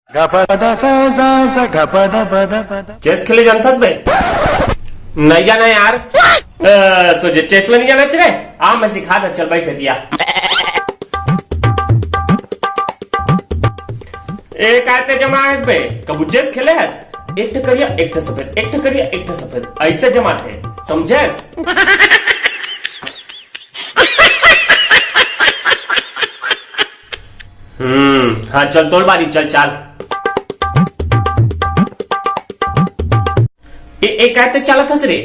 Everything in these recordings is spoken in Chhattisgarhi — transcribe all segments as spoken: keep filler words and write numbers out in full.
गा पा दा सा सा सा गा पा दा पा दा पा दा। चेस खेले जानथस बे? नहीं जाना यार। अ, सोचे चेस ला नहीं जाना रे। आ, मैं सिखा दा, चल बैठ दिया। ए, काय ते जमा हस बे? कबू चेस खेले हस? एक ठे करिया, एक ठे सफेद, एक ठे करिया, एक ठे सफेद, ऐसे जमा थे, समझेस? हम्म, हाँ, चल, तोर बारी, चल, चाल। ए, ए, काय ते चालत हस रे?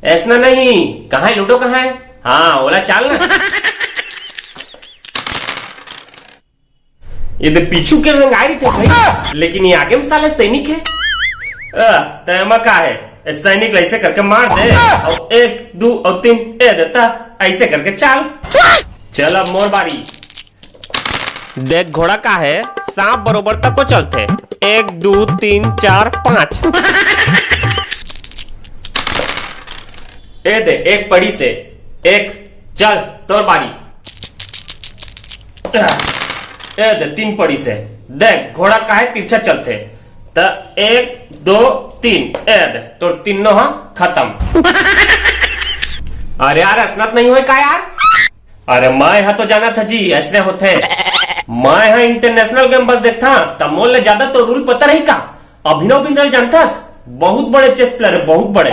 ऐसना नहीं, कहाँ है लूडो, कहाँ है? हाँ, ओला चाल ना। ये दे पीछू के रंग आई थे भाई, लेकिन ये आगे में साले सैनिक है। आ, तैमा का है? ए, सैनिक ला ऐसे करके मार दे, और एक, दो और तीन, ए देता, ऐसे करके चाल। चल, अब मोर बारी। देख घोड़ा का है, सांप बरोबर तको चलथे। एक, दो, तीन, चार, पाँच। ए दे, एक पड़ी से, एक, चल, तोर बारी। ए दे, तीन पड़ी से। देख, घोड़ा काहे तिरछा चलथे? त एक, दो, तीन, ए दे, तोर तीनों हा खत्म। अरे यार, असनत नहीं होय का यार? अरे, मैं हा तो जाना था जी, ऐसने होथे। मैं हा international game बस देखता, त मोर ले ज्यादा तो rule पता रही का? अभिनव बिंद्रा ल जानथस? बहुत बड़े chess player है, बहुत बड़े।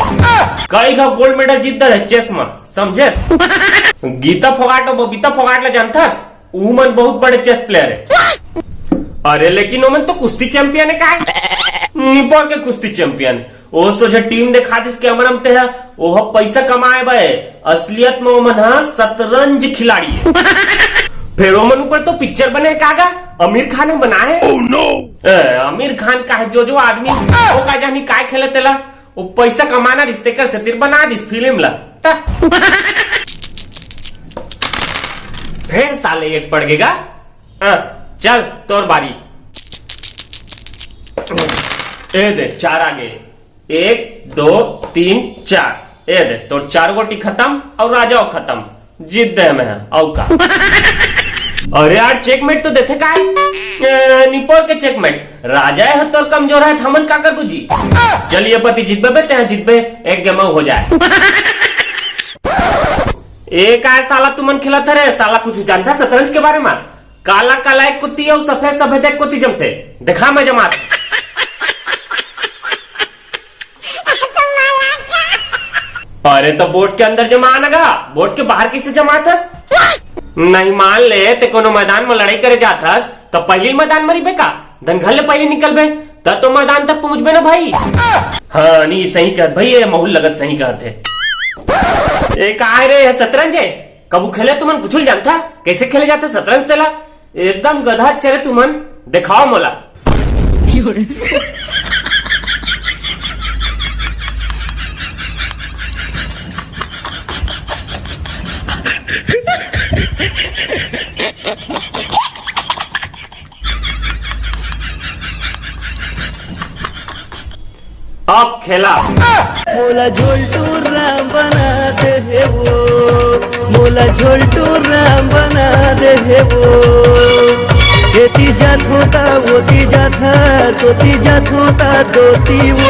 कई घाव gold medal जीत डरे chess में, समझेस? गीता फोगाट और बबीता फोगाट ला जानथस? उमन बहुत बड़े chess player है। अरे, लेकिन ओमन तो कुश्ती champion है का? निपोर के कुश्ती champion। ओ सोझे team दिखा दिस camera में ते हा, ओह पैसा कमाए बे। असलियत में ओमन हा शतरंज खिलाड़ी है। फिर ओमन ऊपर तो picture बने का गा? आमिर खान ने बनाए। Oh no! ए, आमिर खान का है जो जो आदमी, ओ का जानी काय खेले तेला, वो पैसा कमाना रिश्ते कर से तिर बना दिस film ला। ता। फिर साले एक पड़ गेगा। हाँ, चल, तोर बारी। ए दे, चार आगे। एक, दो, तीन, चार। ए दे, तोर चार गोटी खत्म और राजाओ खत्म। जीत दे मैं, आऊ का। अरे यार, checkmate तो देथे काय? ए, निपोर के checkmate। राजा है तोर कमजोर है, हमन का कर बुझी? चलिए पति, जीतबे बे, तें जीतबे, एक game हो जाए। ए, काय साला तुमन खेलत हरे? साला कुछ जानता शतरंज के बारे में? काला काला एक कुत्ती अउ सफेद सफेद एक कुत्ती जमथे। देखा मैं जमात। अरे तो board के अंदर जमा ना गा, board के बाहर कैसे जमात हस? नहीं मान ले, ते कोनो मैदान में लड़ाई करे जात हस, तो पहली मैदान में रहिबे का? धन घर ले पहले निकलबे, त तो मैदान तक पहुंचबे ना भाई। हाँ, नहीं, सही कहत भाई, ये माहौल लगत सही कहत है। ए, का है रे, ये शतरंज है? कबू खेले तुमन कुछ जानता? कैसे खेले जाते शतरंज तेला? एकदम गधा चरे तुमन, दिखाओ मोला। अब खेला। मोला झोलटू राम बना दे हे वो, मोला झोलटू राम बना दे हे वो। एती जात होता, ओती जात हस, ओती जात होता, दोती वो।